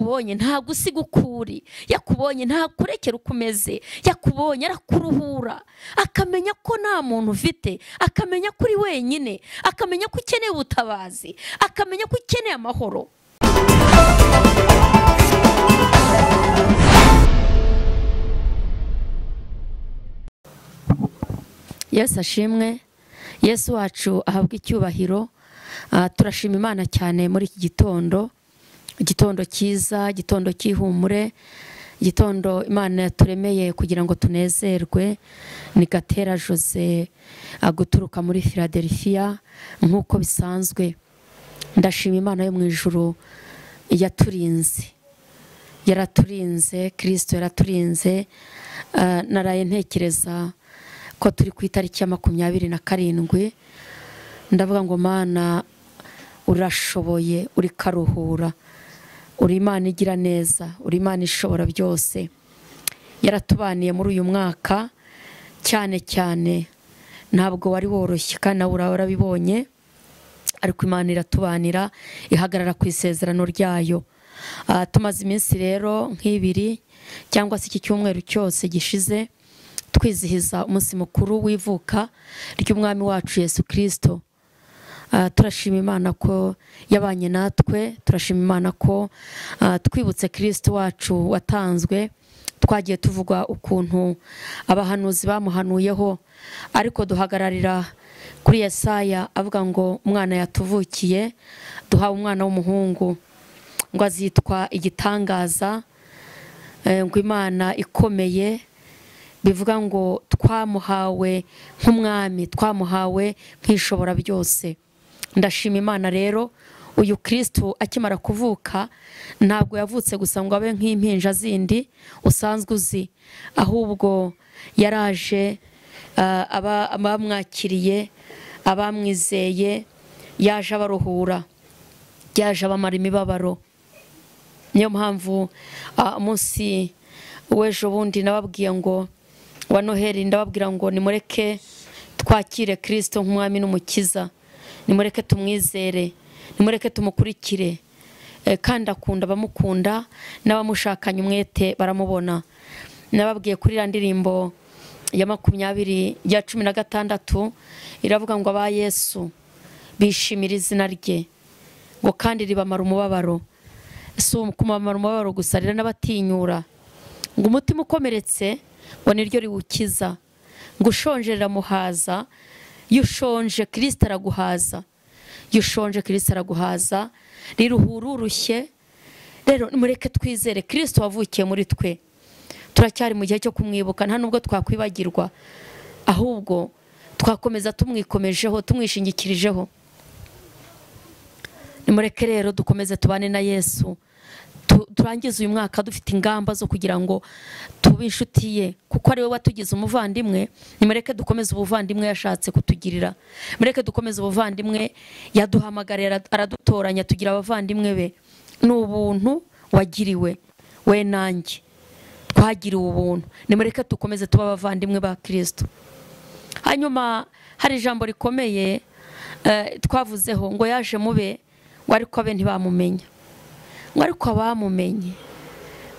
Yakubonye ntagusiga ukuri, yakubonye ntakurekera uko umeze, yakubonye arakuruhura, akamenya ko nta muntu ufite, akamenya ko uri wenyine, akamenya ko ukeneye ubutabazi, akamenya ko ukeneye amahoro. Yesu ashimwe, Yesu wacu ahabwa icyubahiro. Turashima Imana cyane muri iki gitondo, igitondo cyiza, igitondo cy'ihumure, igitondo Imana yaturemeye kugira ngo tunezerwe. Ni Gatera Jose aguturuka muri Philadelphia nk'uko bisanzwe. Ndashima Imana yo mu ijuru yaturinze, yaraturinze, Kristo yaraturinze. Naraye ntekereza ko turi ku itariki ya 27, ndavuga ngo Mana urashoboye, uri karuhura, uri Imana igira neza, uri Imana ishobora byose. Yaratubaniye muri uyu mwaka cyane cyane, ntabwo wari woroshye kandi nawe urabibonye, ariko Imana iratubanira, ihagarara ku isezerano ryayo. Tumaze iminsi rero nk'ibiri cyangwa se iki cyumweru cyose gishize twizihiza umunsi mukuru w'ivuka ry'umwami wacu Yesu Kristo. Turashima Imana ko yabanye natwe, turashima Imana ko twibutse Kristo wacu watanzwe. Twagiye tuvuga ukuntu abahanuzi bamuhanuyeho, ariko duhagararira kuri Yesaya avuga ngo umwana yatuvukiye, duhawe umwana w'umuhungu, ngo azitwa igitangaza, ngo Imana ikomeye. Bivuga ngo twamuhawe nk'umwami, twamuhawe nk'ishobora byose. Ndashima Imana rero, uyu Kristo akimara kuvuka ntabwo yavutse gusa ngo abe nk'impinja zindi usanzwe uzi, ahubwo yaraje, abamwakiriye, abamwizeye, yaje abaruhura, yaje abamara imibabaro. Niyo mpamvu umunsi w'ejo bundi nababwiye ngo wa Noheli, ndababwira ngo nimureke twakire Kristo nk'umwami n'umukiza, nimureke tumwizere, nimureke tumukurikire. Kandi akunda abamukunda n'abamushakanye umwete baramubona. Nababwiye kuri ya ndirimbo ya 20 ya 16 iravuga ngo aba Yesu bishimira izina rye, ngo kandi ribamara umubabaro. Si kumamara umubabaro gusa, rero n'abatinyura, ngo umutima ukomeretse ngo niryo riwukiza, ngo ushonje riramuhaza. Iyo ushonje Kristo araguhaza, iyo ushonje Kristo araguhaza, riruhura urushye. Rero mureke twizere Kristo wavukiye muri twe. Turacyari mu gihe cyo kumwibuka, nta nubwo twakwibagirwa, ahubwo twakomeza tumwikomejeho, tumwishingikirijeho. Nimureke rero dukomeze tubane na Yesu, turangize uyu mwaka dufite ingamba zo kugira ngo tube inshuti ye, kuko ari we watugize umuvandimwe. Nimureke dukomeze ubuvandimwe yashatse kutugirira, mureke dukomeze ubuvandimwe yaduhamagarira, aradutoranya tugira abavandimwe be. Ni ubuntu wagiriwe we nanjye, twagiriwe ubuntu. Nimureke dukomeze tuba abavandimwe ba Kristo. Hanyuma hari ijambo rikomeye twavuzeho ngo yaje mube, ngo ariko abe ntibamumenya, ngo ariko abamumenye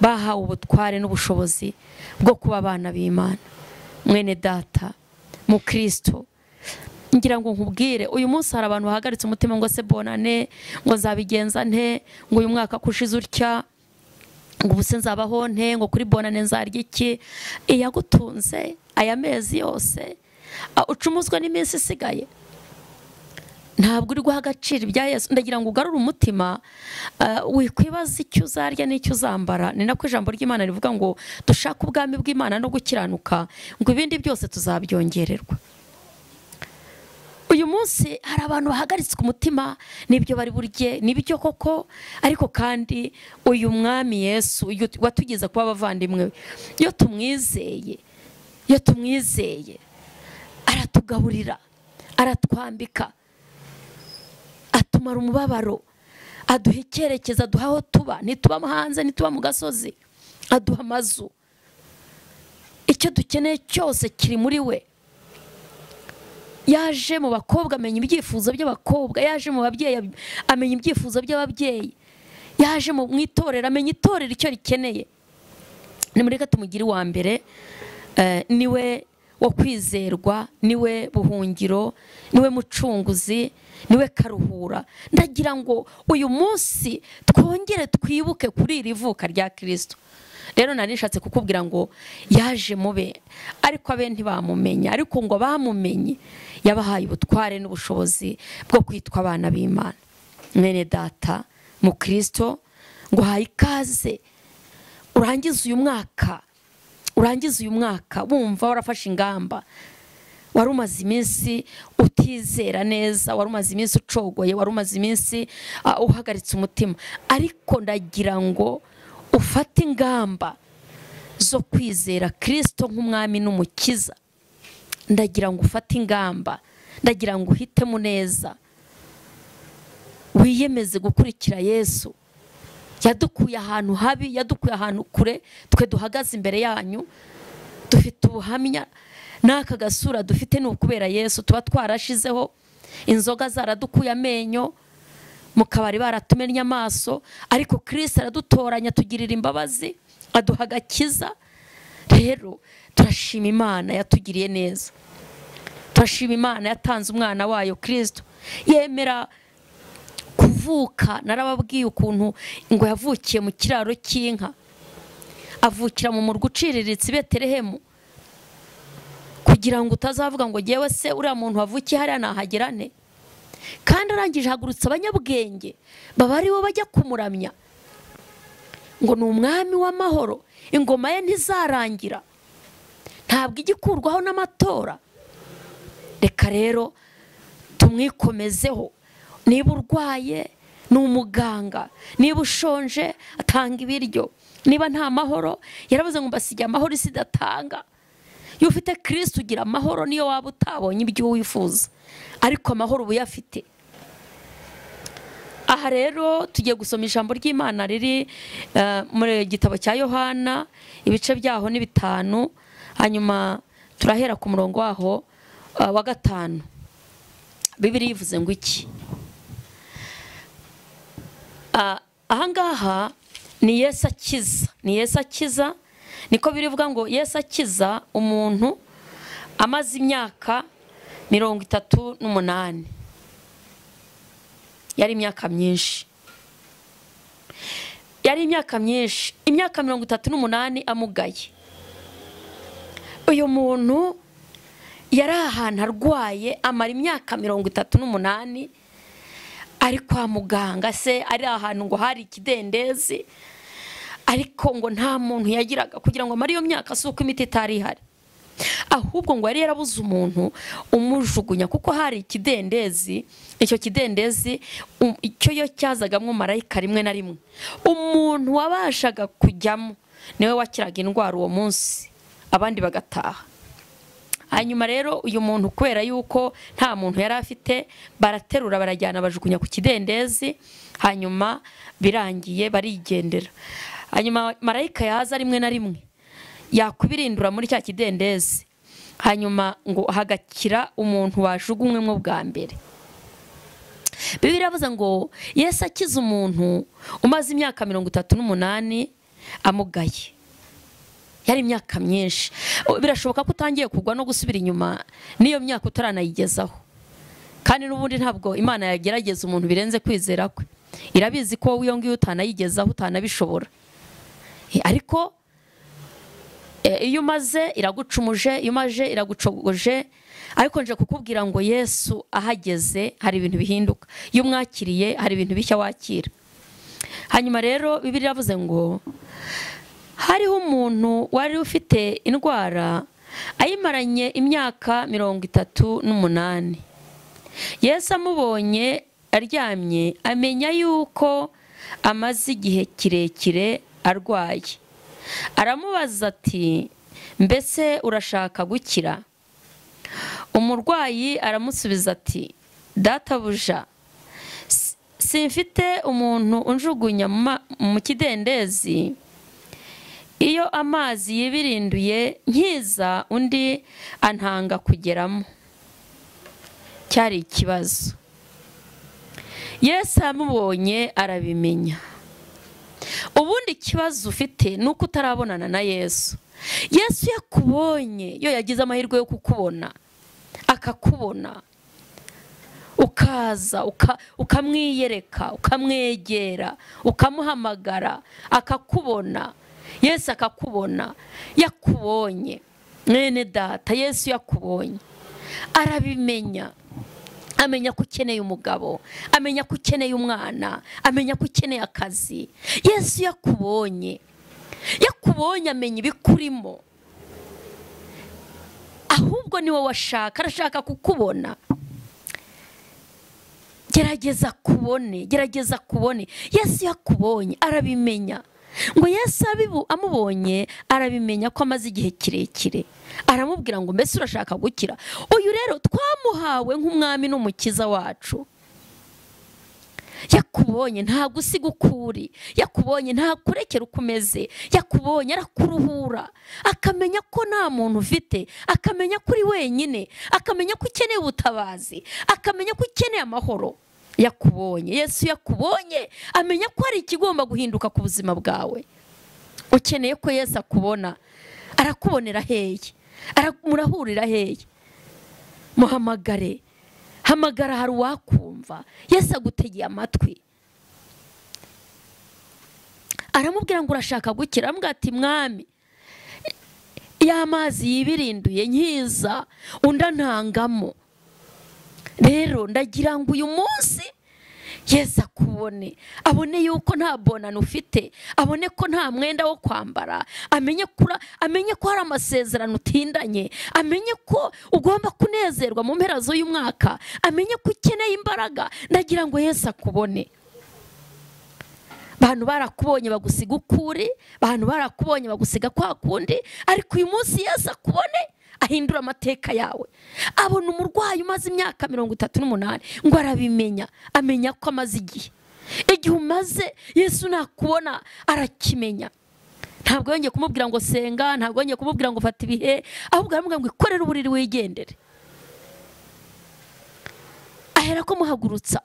bahawe ubutware n'ubushobozi bwo kuba abana b'Imana. Mwene data mu Kristo, ngira ngo nkubwire uyu munsi hari abantu bahagaritse umutima ngo se bonane, ngo nzabigenza nte, ngo uyu mwaka kushize utya, ngo ubuse nzabaho nte, ngo kuri bonane nzarya iki. Iyagutunze aya mezi yose, ucumuzwa n'iminsi isigaye, ntabwo uri guha agaciro ibya Yesu. Ndagira ngo ugarure umutima, wikwibaza icyo uzarya n'icyo uzambara. Ni nako ijambo ry'Imana rivuga ngo dushake ubwami bw'Imana no gukiranuka, ngo ibindi byose tuzabyongererwa. Uyu munsi hari abantu bahagaritswe umutima n'ibyo bari burye, n'ibyo koko, ariko kandi uyu mwami Yesu watugeza kuba abavandimwe, iyo tumwizeye, iyo tumwizeye aratugaburira, aratwambika, atumara umubabaro, aduha icyerekezo, aduha aho tuba, ntituba hanze, ntituba mu gasozi, aduha amazu. Icyo dukeneye cyose kiri muri we. Yaje mu bakobwa amenya ibyifuzo by'abakobwa, yaje mu babyeyi amenya ibyifuzo by'ababyeyi, Yaje mu itorero, amenya itorero icyo rikeneye. Nimureke tumugire uwa mbere, niwe wo kwizerwa, niwe buhungiro, niwe mucunguzi, niwe karuhura. Ndagira ngo uyu munsi twongere twibuke kuri iri vuka rya Kristo. Rero nari nishatse kukubwira ngo yaje mube, ariko abe ntibamumenya, ariko ngo bamumenye yabahaye ubutware n'ubushobozi bwo kwitwa abana b'Imana. Mwene data mu Kristo, ngo haye ikaze, urangize uyu mwaka, urangize uyu mwaka wumva warafashe ingamba. Wari umaze iminsi utizera neza, wari umaze iminsi ucogoye, wari umaze iminsi uhagaritse umutima, ariko ndagira ngo ufate ingamba zo kwizera Kristo nk'umwami n'umukiza. Ndagira ngo ufate ingamba, ndagira ngo uhitemo neza, wiyemeze gukurikira Yesu. Yadukuye ahantu habi, yadukuye ahantu kure, twe duhagaze imbere yanyu dufite ubuhamya. N'aka gasura dufite ni ukubera Yesu. Tuba twarashizeho, inzoga zaradukuye amenyo, mu kabari baratumennye amaso, ariko Kristo aradutoranya, tugirira imbabazi, aduha agakiza. Rero turashima Imana yatugiriye neza, turashima Imana yatanze umwana wayo Kristo, yemera kuvuka. Narababwiye ukuntu ngo yavukiye mu kiraro cy'inka, avukira mu murwa uciriritse i Betelehemu, kugira ngo utazavuga ngo jyewe se uriya muntu wavukiye hariya nahagerane. Kandi arangije ahagurutsa abanyabwenge baba aribo bajya kumuramya, ngo ni umwami w'amahoro, ingoma ye ntizarangira, ntabwo igikurwaho n'amatora. Reka rero tumwikomezeho. Niba urwaye ni umuganga, niba ushonje atanga ibiryo, niba nta mahoro yaravuze ngo mbasigiye amahoro isi idatanga. Iyo ufite Kristo ugira amahoro, niyo waba utabonye ibyo wifuza, ariko amahoro uba uyafite. Aha rero tugiye gusoma ijambo ry'Imana riri mu gitabo cya Yohana, ibice byaho ni 5, hanyuma turahera ku murongo waho wa 5. Bibiliya ivuze ngo iki? Ahangaha ni Yesu akiza, ni Yesu akiza. Niko birivuga ngo Yesu akiza umuntu amaze imyaka 38. Yari imyaka myinshi, yari imyaka myinshi, imyaka 38 amugaye. Uyu muntu yari ahantu arwaye amara imyaka 38 ari kwa muganga, se ari ahantu ngo hari ikidendezi, ariko ngo nta muntu yagiraga kugira ngo amare iyo myaka. Si uko imiti itari ihari, ahubwo ngo yari yarabuze umuntu umujugunya, kuko hari ikidendezi. Icyo kidendezi icyo yo cyazagamo marayika rimwe na rimwe. Umuntu wabashaga kujyamo niwe wakiraga indwara uwo munsi, abandi bagataha. Hanyuma rero uyu muntu kubera yuko nta muntu yari afite, baraterura barajyana bajugunya ku kidendezi, hanyuma birangiye barigendera. Hanyuma marayika yaza rimwe na rimwe yakubirindura muri cya kidendezi, hanyuma ngo hagakira umuntu wajugunywemo bwa mbere. Bibiliya iravuze ngo Yesu akiza umuntu umaze imyaka 38 amugaye. Yari imyaka myinshi. Birashoboka ko utangiye kugwa no gusubira inyuma niyo myaka utaranayigezaho. Kandi n'ubundi ntabwo Imana yagerageza umuntu birenze kwizera kwe. Irabizi ko wowe iyo ngiyo utanayigezaho, utanabishobora. Ariko iyo umaze iragucumuje, iyo umaje iragucogoje. Ariko nje kukubwira ngo Yesu ahageze hari ibintu bihinduka. Iyo umwakiriye hari ibintu bishya wakira. Hanyuma rero Bibiliya iravuze ngo hariho umuntu wari ufite indwara ayimaranye imyaka 38. Yesu amubonye aryamye amenya yuko amaze igihe kirekire arwaye. Aramubaza ati, mbese urashaka gukira? Umurwayi aramusubiza ati, databuja, simfite umuntu unjugunya mu kidendezi, iyo amazi yibirinduye nkiza undi antanga kugeramo. Cyari ikibazo. Yesu amubonye arabimenya, Ubundi ikibazo ufite ni uko utarabonana na Yesu. Yesu yakubonye, yo yagize amahirwe yo kukubona, akakubona, ukaza ukamwiyereka, ukamwegera, ukamuhamagara, akakubona. Yesu akakubona, yakubonye mwene data. Yesu yakubonye arabimenya, amenya ko ukeneye umugabo, amenya ko ukeneye umwana, amenya ko ukeneye akazi. Yesu yakubonye, yakubonye amenya ibikurimo, ahubwo ni wowe washaka, arashaka kukubona. Gerageza kubone, gerageza kubone. Yesu yakubonye arabimenya. Ngo Yesu amubonye arabimenya ko amaze igihe kirekire, aramubwira ngo mbese urashaka gukira? Uyu rero twamuhawe nk'umwami n'umukiza wacu. Yakubonye nta gusiga ukuri, yakubonye nta kurekera uko umeze, yakubonye arakuruhura, akamenya ko nta muntu ufite, akamenya ko uri wenyine, akamenya ko ukeneye ubutabazi, akamenya ko ukeneye amahoro. Yakubonye, Yesu yakubonye amenya ko hari ikigomba guhinduka ku buzima bwawe. Ukeneye ko Yesu akubona. Arakubonera hehe? Murahurira hehe? Muhamagare, hamagara, hari uwakumva. Yesu agutegeye amatwi. Aramubwira ngo urashaka gukira? Aramubwira ati mwami, ya mazi yibirinduye nkiza undi antangamo. Rero ndagira ngo uyu munsi Yesu akubone, abone yuko nta bonano ufite, abone ko nta mwenda wo kwambara, amenye ko hari amasezerano utindanye, amenye ko ugomba kunezerwa mu mpera z'uyu mwaka, amenye ko ukeneye imbaraga. Ndagira ngo Yesu akubone. Abantu barakubonye bagusiga ukuri, abantu barakubonye bagusiga kwa kundi, ariko uyu munsi Yesu akubone, ahindura amateka yawe. Abona umurwayi umaze imyaka 38 ngo arabimenya, amenya ko amaze igihe. Igihe umaze Yesu nakubona arakimenya. Ntabwo yongeye kumubwira ngo senga, ntabwo yongeye kumubwira ngo fata ibihe, ahubwo aramubwira ngo ikorere uburiri wigendere. Ahera ko muhagurutsa,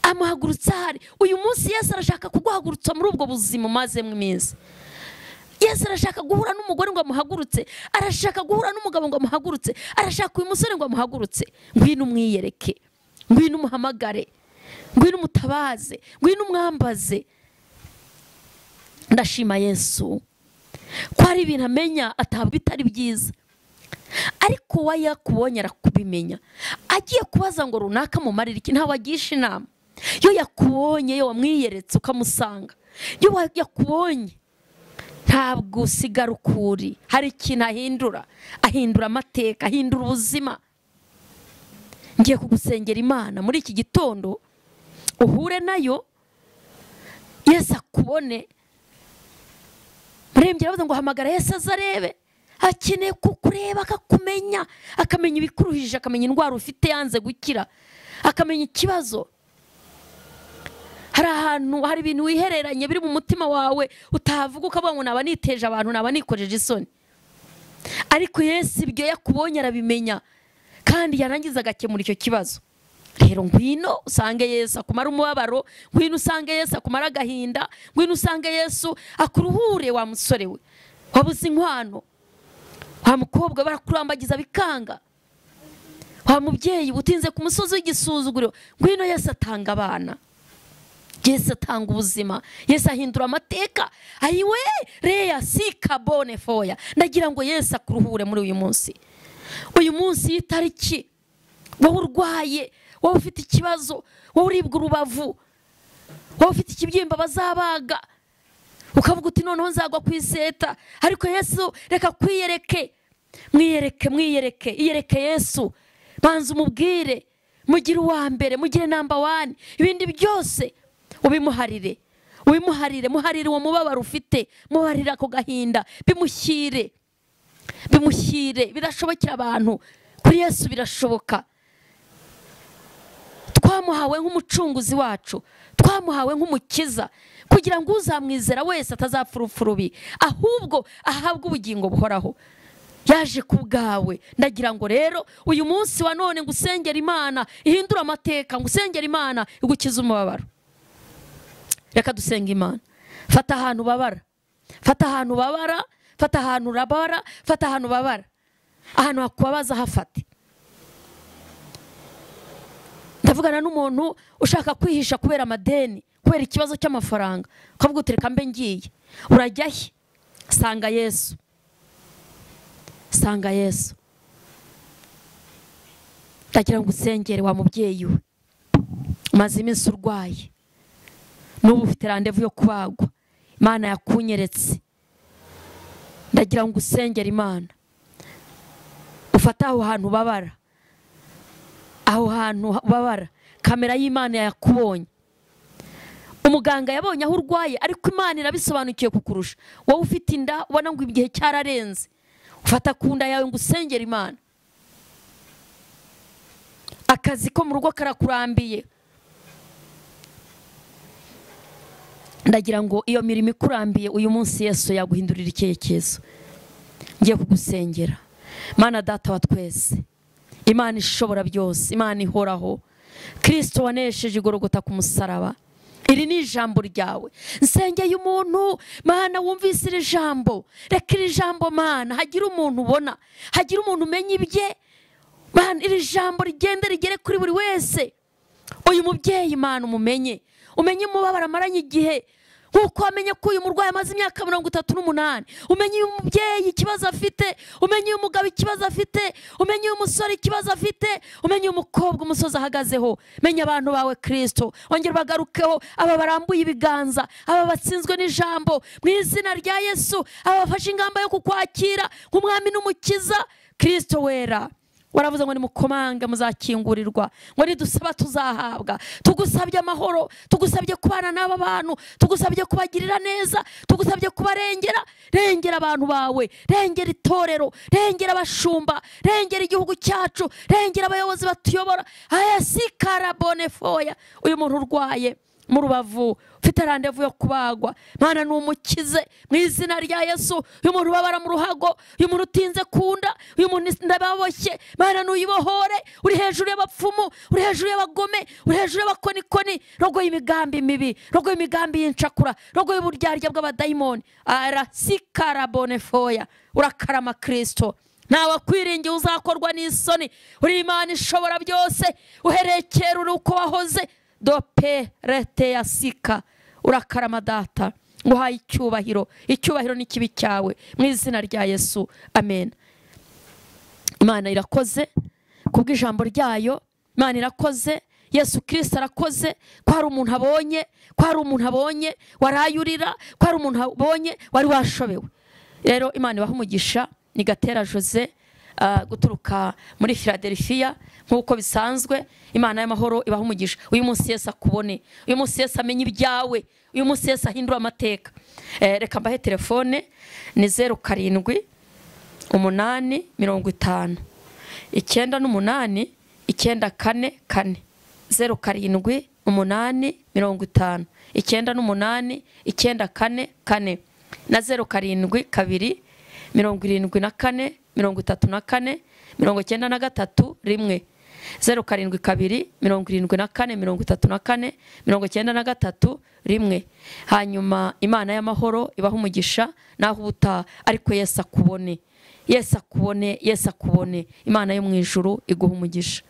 amuhagurutsa hari. Uyu munsi Yesu arashaka kuguhagurutsa muri ubwo buzima umazemo iminsi. Yesu arashaka guhura n'umugore ngo amuhagurutse, arashaka guhura n'umugabo ngo amuhagurutse, arashaka uyu musore ngo amuhagurutse. Ngwino umwiyereke, ngwino umuhamagare, ngwino umutabaze, ngwino umwambaze. Ndashima Yesu ko hari ibintu amenya atabwo bitari byiza, ariko we yakubonye arakubimenya. Agiye kubaza ngo runaka mumarira iki, ntawe agisha inama. Yo yakubonye, yo wamwiyeretse ukamusanga, yo yakubonye ntabwo usigara ukuri. Hari ikintu ahindura, ahindura amateka, ahindura ubuzima. Ngiye kugusengera Imana muri iki gitondo uhure nayo, Yesu akubone. Murembye aravuga ngo hamagara Yesu azarebe. Akeneye kukureba akakumenya, akamenya ibikuruhije, akamenya indwara ufite yanze gukira, akamenya ikibazo. Hari ahantu hari ibintu wihereranye biri mu mutima wawe utavuga ukavuga ngo naba niteje abantu, naba nikojeje isoni. Ariko Yesu ibyo yakubonye arabimenya, kandi yarangiza agakemura icyo kibazo. Rero ngwino usange Yesu akumara umubabaro, ngwino usange Yesu akumara agahinda, ngwino usange Yesu akuruhure wa musore we wabuze inkwano, wa mukobwa barakurambagiza bikanga, wa mubyeyi utinze ku musozi w'igisuzuguriro. Ngwino Yesu atanga abana, Yesu atanga ubuzima, Yesu ahindura amateka. Ayiwe reya si kabone foya. Ndagira ngo Yesu akuruhure muri uyu munsi. Uyu munsi y'itariki, wowe urwaye, wowe ufite ikibazo, wowe uribwa urubavu, wowe ufite ikibyimba bazabaga, ukavuga uti noneho nzagwa ku iseta, ariko Yesu reka kwiyereke, mwiyereke, mwiyereke, iyereke Yesu. Banza umubwire, mugire uwa mbere, mugire namba 1, ibindi byose ubimuharire, ubimuharire, muharire uwo mubabaro ufite, muharire ako gahinda, bimushyire, bimushyire. Birashobokera abantu, kuri Yesu birashoboka. Twamuhawe nk'umucunguzi wacu, twamuhawe nk'umukiza, kugira ngo uzamwizera wese atazapfa urupfu rubi, ahubwo ahabwe ubugingo buhoraho. Yaje ku bwawe. Ndagira ngo rero uyu munsi wa none ngusengera Imana ihindura amateka, ngusengera Imana igukiza umubabaro. Reka dusenga Imana. Fata ahantu babara, fata ahantu babara, fata ahantu urabara, fata ahantu babara, ahantu hakubabaza hafate. Ndavugana n'umuntu ushaka kwihisha kubera amadeni, kubera ikibazo cy'amafaranga, ukavuga uti reka mbe ngiye. Urajya he? Sanga Yesu, sanga Yesu. Ndagira ngo usengere wa mubyeyi we umaze iminsi urwaye, n'ubu ufite randevu yo kubagwa, Imana yakunyeretse. Ndagira ngo usengere Imana, ufate aho hantu babara, aho hantu babara, kamera y'Imana yakubonye. Umuganga yabonye aho urwaye, ariko Imana irabisobanukiye kukurusha. Wowe ufite inda ubona ngo igihe cyararenze, ufata ku nda yawe ngo usengere Imana. Akazi ko mu rugo karakurambiye, ndagira ngo iyo mirimo ikurambiye uyu munsi Yesu yaguhindurira icyerekezo. Ngiye kugusengera. Mana data wa twese, Imana ishobora byose, Imana ihoraho, Kristo wanesheje igorogota ku musaraba, iri ni ijambo ryawe. Nsengeye umuntu Mana wumvise iri jambo, reka iri jambo Mana hagira umuntu ubona, hagira umuntu umenya ibye. Mana iri jambo rigende rigere kuri buri wese. Uyu mubyeyi Mana umumenye, umenye umubabaro amaranye igihe, nkuko wamenye ko uyu murwayi amaze imyaka 38. Umenye uyu mubyeyi ikibazo afite, umenye uyu mugabo ikibazo afite, umenye uyu musore ikibazo afite, umenye uyu mukobwa umusozi ahagazeho. Menye abantu bawe Kristo, ongera bagarukeho, aba barambuye ibiganza, aba batsinzwe n'ijambo mu izina rya Yesu, aba bafashe ingamba yo kukwakira nk'umwami n'umukiza. Kristo wera, waravuze ngo nimukomanga muzakingurirwa, ngo nidusaba tuzahabwa. Tugusabye amahoro, tugusabye kubana n'aba bantu, tugusabye kubagirira neza, tugusabye kubarengera. Rengera abantu bawe, rengera itorero, rengera abashumba, rengera igihugu cyacu, rengera abayobozi batuyobora. Aya sikara bonefoya, uyu muntu urwaye mu rubavu ufite randevu yo kubagwa, Mana numukize mu izina rya Yesu. Uyu muntu ubabara mu ruhago, uyu muntu utinze kunda, uyu muntu ndababoshye, Mana nuyibohore. Uri hejuru y'abapfumu, uri hejuru y'abagome, uri hejuru y'abakonikoni. Rogo y'imigambi mibi, rogo y'imigambi y'incakura, rogo y'uburyarya bw'abadayimoni. Ara sikara bonefoya, urakarama Kristo. Ntawe akwiringiye uzakorwa n'isoni. Uri Imana ishobora byose, uherekera uri uko wahoze. Dope rete ya sika, urakarama data, nguhaye icyubahiro, icyubahiro ni kibi cyawe mu izina rya Yesu, amen. Imana irakoze kubw'ijambo ryayo, Imana irakoze, Yesu Kristo arakoze. Ko hari umuntu abonye, ko hari umuntu abonye warayurira, ko hari umuntu abonye wari washobewe. Rero Imana ibahe umugisha. Ni Gatera Jose guturuka muri Philadelphia nkuko bisanzwe. Imana y'amahoro ibaha umugisha. Uyu munsi Yesu akubone, uyu munsi Yesu amenye ibyawe, uyu munsi Yesu ahindura amateka. Reka mbahe telefone ni 07 8 50 98 944 4, 07 8 50 98 944 4 na 0 7 2 74 34 93 1, 0 7 2 74 34 93 1. Hanyuma Imana y'amahoro ibaha umugisha naho ubutaha, ariko Yesu akubone, Yesu akubone, Yesu akubone. Imana yo mu ijuru iguha umugisha.